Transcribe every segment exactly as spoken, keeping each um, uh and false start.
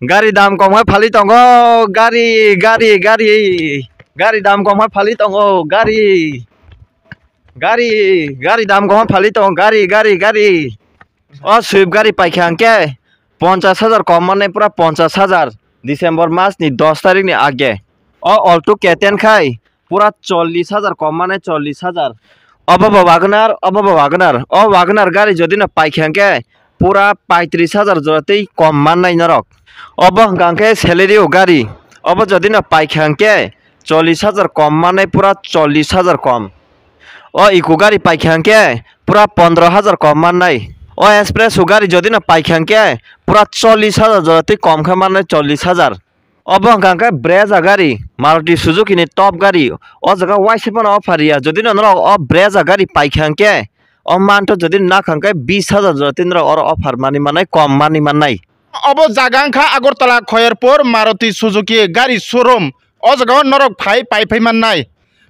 Gari dam kom hai phali tongo, gari, gari, gari. Gari dam kom hai phali tongo, gari. Gari, gari dam kom hai phali tongo, gari, gari, gari. O Swift gari paikha hwnkhe ponchas hajar kom mannai, pura ponchas hajar. December mas ni dos tarik ni age. O Alto K ten khai pura chollish hajar kom mannai, chollish hajar. Obo bo Wagoner, obo bo Wagoner. O Wagoner gari jodi no paikha hwnkhe pura paitris hajar jora tei kom mannai norok. Obo hwnkha hwnkhe Celerio gari. Obo jodi no paikha hwnkhe chollish hajar kom mannai, pura chollish hajar kom. O Eeco gari paikha hwnkhe pura pondro hajar kom mannai. O Xpresso gari jodi no paikha hwnkhe pura chollish hajar jora tei kom khe mannai, chollish hajar. Obo hwnkha hwnkhe Brezza gari, Maruti Suzuki ni top gari. O jaga waisa phano offer ya. Jodi no norok o Brezza gari paikha hwnkhe, o manto jodi nakha hwnkhe bis hajar jora tei norok oro offer mani mannai, kom mani mannai. Obo jaga wngkha Agartala Khoyerpur Maruti Suzuki gari showroom. O jaga o norok phai pai phai mannai.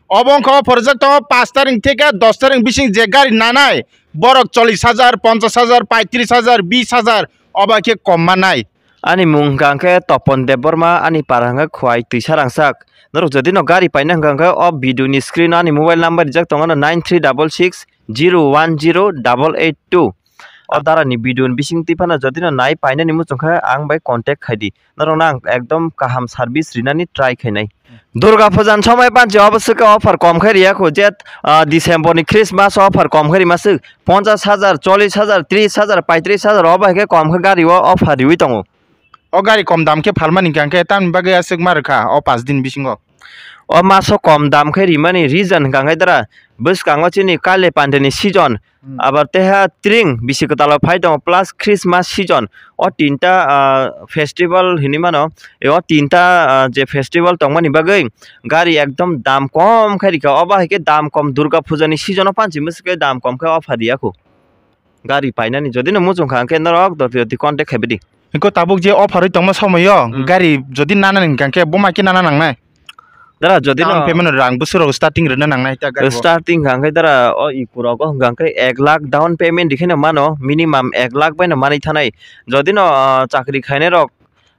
Obo wngkha o project tongo paanch tarik theke dos tarik bising je gari nanai, borok chollish hajar, ponchas hajar, paitris hajar, bis hajar, obo khe kom mannai. Ani mung hwnkha hwnkhe Topon Debbarma, ani para hwnkhe Khwai Twisa Rangchak. Norok jodi no gari paina hwnkha hwnkhe o video ni screen o ani mobile number rijak tongo no nine three double six zero one zero double eight two. O dara ni video ni bising twi phano jodi no nai painani muchung khe ang bai contact khai di. Norok no ang ekdom kaham service rinani try khainai. Durga puja ni somoi panchi obo swkhe offer kom khai riya kho je, ah, December ni Christmas offer kom khai rima swk ponchas hajar, chollish hajar, tris hajar, paitris hajar obo hai khe kom khe gari o offer riwi tongo. O gari kom dam khe phalmani hwnkha hwnkhe tamni bagwi aswk ma rwkha o paanch din bisingo? O maso kom dam khe rimani reason hwnkha hwnkhe dara bwskango chini Kale Pandeni season, hmm, abar teha tring bisi kwtalo phai tongo plus Christmas season. O tinta, ah, festival hinwi mano, o tinta, ah, je festival tongmani bagwi gari ekdom dam kom khe rikha. Obo hai khe dam kom Durga puja ni season o panchi mwswk khe dam kom khe offer riya kho. Gari painani jodi no muchung kha hwnkhe norok doti doti contact khai bidi. Hwnkhe tabuk je offer oi tongma somoi o, hmm, gari jodi nana hwnkha hwnkhe boma khe nana nangnai? Dara jodi no down payment rang bwswk rok starting rwna nangnai ta gari o? Starting hwnkha hwnkhe dara o Eeco rogo hwnkha hwnkhe ek lakh down payment rikhe no mano, minimum ek lakh bai no manwi thanai. Jodi no, ah, chakri khainai rok,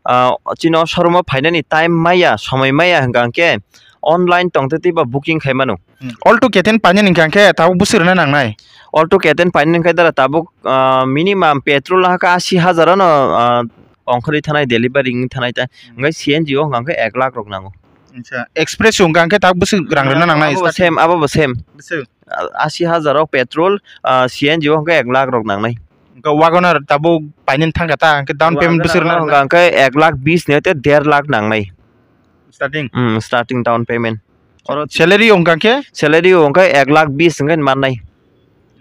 ah, chini o showroom o phainani time maya, somoi maya hwnkha hwnkhe online tongtwtwi ba booking khai mano. Hmm. Alto K ten painani hwnkha hwnkhe tabuk bwswk rwna nangnai? Alto K ten painani hwnkhe dara tabuk, ah, minimum petrol hakhe asi hajar ano, ah, ongkhorwi thanai, delivery wngwi thanai ta. Hmm. Hwnkhe C N G o hwnkha hwnkhe ek lakh rok nango. Acha, Xpresso hwnkha hwnkhe tabuk bwswk rang rwna nangnai? Abo bo same, abo bo same. Bwswk? Ah, asi hajar o petrol, ah, C N G o hwnkhe ek lakh rok nangnai. Hwnkhe Wagoner tabuk painani thangkha ta, hwnkhe down payment bwswk rwna nangnai? Hwnkha hwnkhe ek lakh bis ni tei der lakh nangnai. Starting? Hmm, starting down payment. Oro salary wngkha khe? Salary wngkha ek lakh bis wngkha mannai.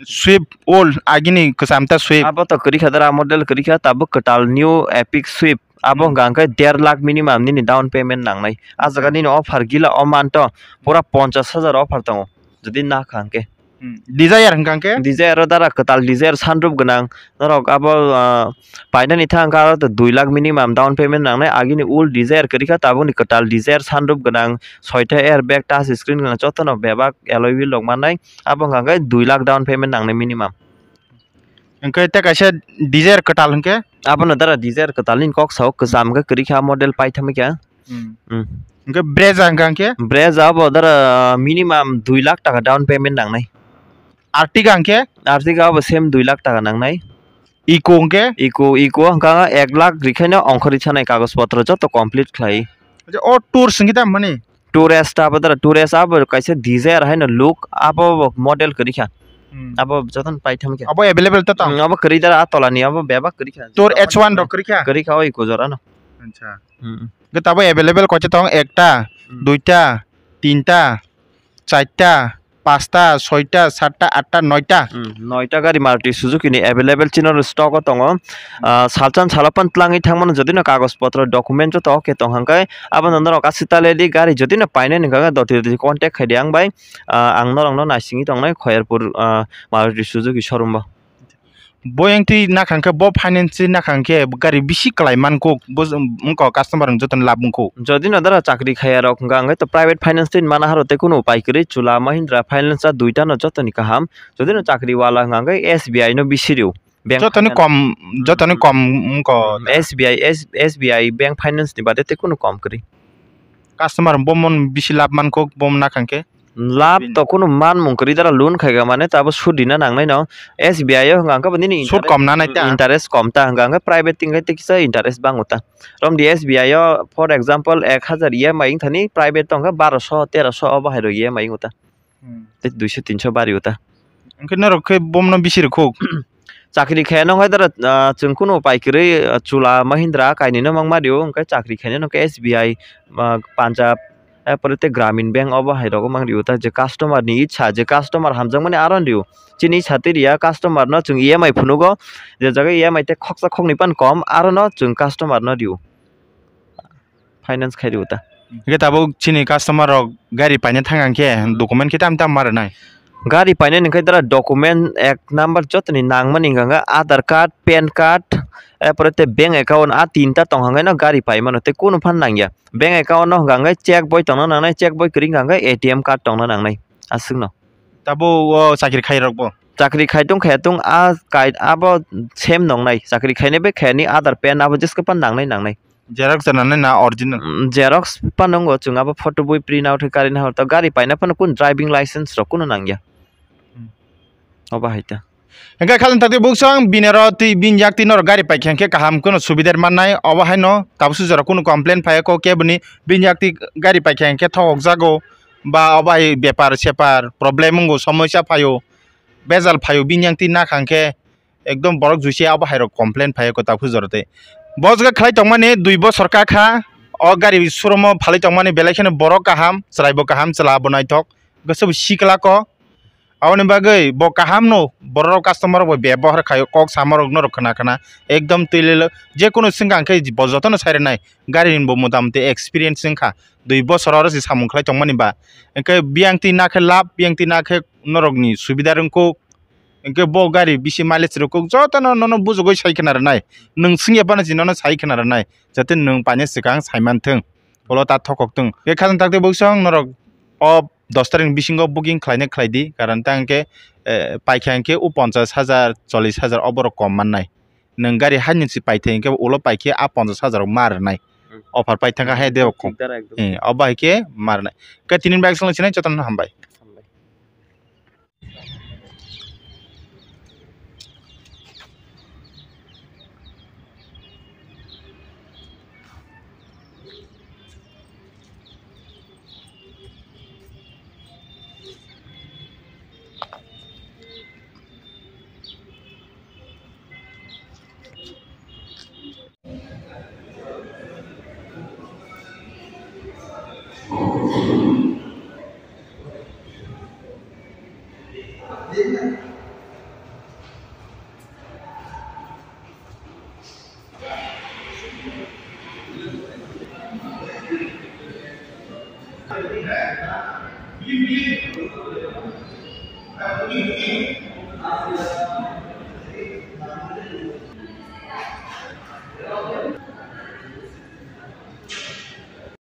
Swift old agini kwcham ta Swift. Abo to kwrwi kha dara model kwrwi kha tabuk kwtal new Epic Swift. Abo, hmm, wngkha khe der lakh minimum nini down payment nangnai. A jaga, acha, nini offer gila o manto pura ponchas hajar offer tongo. Jodi na kha hwnkhe. Hmm. Desire hwnkha hwnkhe? Desire o dara kwtal Desire sunroof gwnang. Norok abo, ah, painani thang kha aro dui lakh minimum down payment nangnai. Agini old Desire kwrwi kha, tabukni kwtal Desire sunroof gwnang, soita airbag, touch screen gwnang, jotono bebak alloy wheel rok mannai. Abo wngkha khe dui lakh down payment nangnai minimum. Hwnkhe tei kaisa Desire kwtal hwnkhe? Abono dara Desire kwtal nini kok sao, kwcham khe kwrwi kha model paithak kha. Hmm. Hmm. Hwnkhe Brezza hwnkha hwnkhe? Brezza abo dara minimum dui lakh taka down payment nangnai. Ertiga hwnkhe? Ertiga abo same dui lakh taka nangnai. Eeco hwnkhe? Eeco, Eeco hwnkha ek lakh rikhaino ongkhorwi sanai kagoj potro joto complete khlai. Acha, o Tours hwnkhe tamo mani? Tours ta abo dara, Tours abo kaisa Dzire haino look, abo bo model kwrwi kha. Hmm. Abo jotono paitham kha. Abo available ta tong? Hmm, abo kwrwi dara, a tola ni abo bebak kwrwi kha. Tours H one rok kwrwi kha? Kwrwi kha, oi kujor ano. Acha. Hmm. Hwnkhe tabo available koita tong, ekta, hmm, duita, tinta, charta, pasta, soita, satta, atta, noita. Hmm, noita gari Maruti Suzuki ni available chini oro stock o tongo. Ah, salchan salo phano twlangwi thangmano, jodi no kagoj potro document joto ok tong hwnkhe, abono norok aswk taledi gari jodi no painani hwnkhe doti doti contact khaidi ang bai. Ah, ang norok no naisingwi tongnai Khoyerpur, ah, Maruti Suzuki showroom o. Bo yang twi nakha hwnkhe, bo finance twi nakha hwnkhe gari bisi kwlai mankuk, bo wngkha customer rok jotono lab wngkuk. Jodi no dara chakri khaya rok hwnkha hwnkhe to private finance twi mana haro tei kunu upai kwrwi, Chula, Mahindra, Finance a duita no jotoni kaham. Jodi no chakri wala hwnkha hwnkhe S B I no bisi rw. Bank Jotoni finance. Kom, jotoni kom wngkha. S B I, S-, S B I bank finance ni bade tei kunu kom kwrwi. Customer bomon bisi lab mankho, bom nakhang khe. Lab Bin- to kunu manmung kwrwi dara loan khaika mane tabo sudi na nangnai no. S B I o hwnka hwnkhe bo nini Sud interest, kom nanai ta. Interest kom ta hwnka hwnkhe private tingkhe tei kisa interest bango ta. Romdi S B I o for example ek hazar E M I wngthani private tongkha baroso teroso obo hai rw E M I wngo ta. Hmm. Tei duiso tinso bari o ta. Hwnkhe norok khe bomno bisi rwkhuk? Chakri khaino hwnkhe dara, ah, chwng kunu pai kwrwi, ah, Chula Mahindra kainwino mang ma rio, hwnkhe chakri khaino hwnkhe S B I, ah, Punjab, eh, pore tei Gramin Bank obo hai rogo mang rio ta, je customer ni ichha, je customer hamjakmani aro rio. Chini ichha twi ria, customer no chwng E M I phunugo, je jaga E M I tei khoksa khoknwi pan kom, aro no chwng customer no rio. Finance khai rw ta. Hwnkhe tabuk chini customer rok gari paina thang khe document khe tam tam ma rwnai? Gari painani hwnkhe dara document ek number jotoni nangmani hwnkha hwnkhe Aadhaar card, pan card, erpore tei bank account, a tinta tong hwnkhe no gari paimano tei kunu phan nangya. Bank account no hwnkha hwnkhe check boi tongna nangnai, check boi kwrwi hwnkha hwnkhe A T M card tongna nangnai aswkno. Tabuk o chakri khai rok bo? Chakri khai tong khaya tong a kai abo same nongnai. Chakri khainai bai khayani Aadhaar, pan abo jeske pan nangnai nangnai. Xerox rwnai na original? Mm, xerox pa nongo, chwng abo photo bui print out khe karinai hor ta gari paina phano kun driving license rok kunu nangya. Hmm. Obo hai ta. Hwnkhe khajang thakti buksong bini aro twi bini yak twi norok gari paikha hwnkhe kaham kheno subidar mannai. Obo haino tabuk sujaro kunu complain phaiya kok keboni bini yak twi gari paikha hwnkhe thokok jago ba obo hai bepar separ problem wngo, somosa phaio, bejal phaio bini yak twi nakha hwnkhe. Ekdom borok juice abo hai rok complain phai ko ta phujor tei. Bo jaga khlai tongmani dui bosor ka kha. O gari showroom o phalai tongmani belai kheno borok kaham, chwrai bo kaham, chwla bo naithok, goso bo sikla ko. Aboni bagwi bo kaham no borok customer rok bo bebohar khai o, kok sama rok norok khna khna ekdom twi lelo. Je kono swngkha hwnkhe bo jotono sai rwnai gari ni bo motamoti experience wngkha. Dui bosor oro se samung khlai tongmani ba hwnkhe biyang twi nakhe lab, biyang twi nakhe norok ni subida rwngkuk. Hwnkhe bo gari bisi mileage rwkuk jotono nono bujugwi sai khna rwnai. Nwng swngya phano se nono sai khna rwnai. Jate nwng paina swkang sai manthwng. Ulo ta thokok thwng. Hwnkhe khajang takte bwswng norok o dos tarikni bisingo booking khlaina khlai di. Karon ta hwnkhe, eh, paikha hwnkhe o ponchash hajar, chollish hajar o borok kom mannai. Nwng gari haino se paithai hwnkhe ulo paikhe a ponchash hajar rok ma rwnai. Hmm. Offer paithangkha hai de Ekdom kok. Thik dara ekdom. Eh, obo hai khe ma rwnai. Khe tini bike swngchinai jotono hambai. Hambai.